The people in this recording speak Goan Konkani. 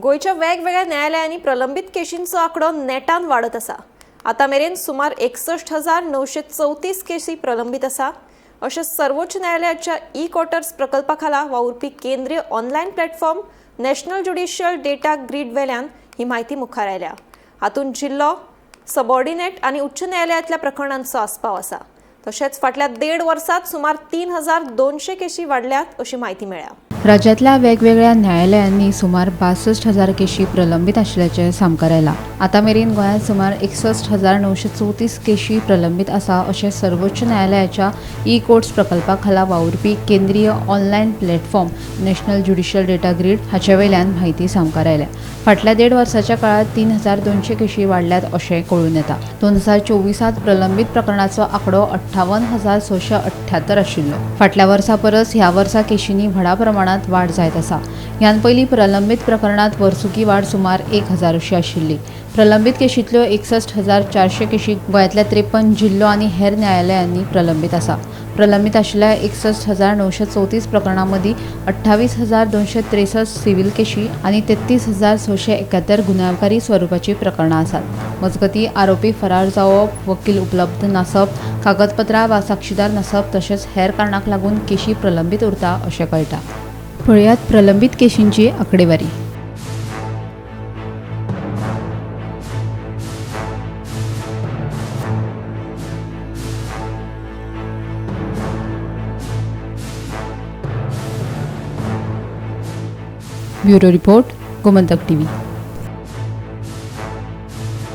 गोंयच्या वेगवेगळ्या न्यायालयांनी प्रलंबीत केशींचो आंकडो नेटान वाडत आसा. आतां मेरेन सुमार 61,934 केशी प्रलंबीत आसा अशें सर्वोच्च न्यायालयाच्या ई क्वार्टर्स प्रकल्पा खाला वावुरपी केंद्रीय online platform national judicial data grid वेल्यान ही म्हायती मुखार आयल्या. हातूंत जिल्लो, सबॉर्डिनेट आनी उच्च न्यायालयांतल्या प्रकरणांचो आस्पाव आसा. तशेंच फाटल्या 1.5 वर्सात सुमार 3,200 केशी वाडल्यात अशी म्हायती मेळ्ळ्या. राज्यांतल्या वेगवेगळ्या न्यायालयांनी सुमार 62,000 केशी प्रलंबीत आशिल्ल्याचें सामकार आयलां. आतां मेरेन गोंयांत सुमार 61,934 केशी प्रलंबीत आसा अशें सर्वोच्च न्यायालयाच्या ई कोर्ट्स प्रकल्पा खाला वावुरपी केंद्रीय online platform national judicial data grid हाचे वयल्यान म्हायती सामकार आयल्या. फाटल्या 1.5 वर्साच्या काळांत 3,200 केशी वाडल्यात अशें कळून येता. 2024 प्रलंबीत प्रकरणाचो आंकडो 58,678 आशिल्लो. फाटल्या वर्सा परस ह्या वर्सा केशींनी व्हडा प्रमाणांत वाड जायत आसा. ह्यान पयलीं प्रलंबीत प्रकरणांत वर्सुकी वाड सुमार 1,000 अशी आशिल्ली. प्रलंबीत केशींतल्यो 61,400 केशी गोंयांतल्या 53 जिल्लो आनी हेर न्यायालयांनी प्रलंबीत आसा. प्रलंबीत आशिल्ल्या 61,934 प्रकरणां मदीं 28,263 सिव्हील केशी आनी 33,671 गुन्यांवकारी स्वरुपाचीं प्रकरणां आसात. मजगतीं, आरोपी फरार जावप, वकील उपलब्ध नासप, कागदपत्रां वा साक्षीदार नासप तशेंच हेर कारणांक लागून केशी प्रलंबीत उरता अशें कळटा. पळयात प्रलंबीत केशींची आंकडेवारी. Bureau report, Gomantak TV.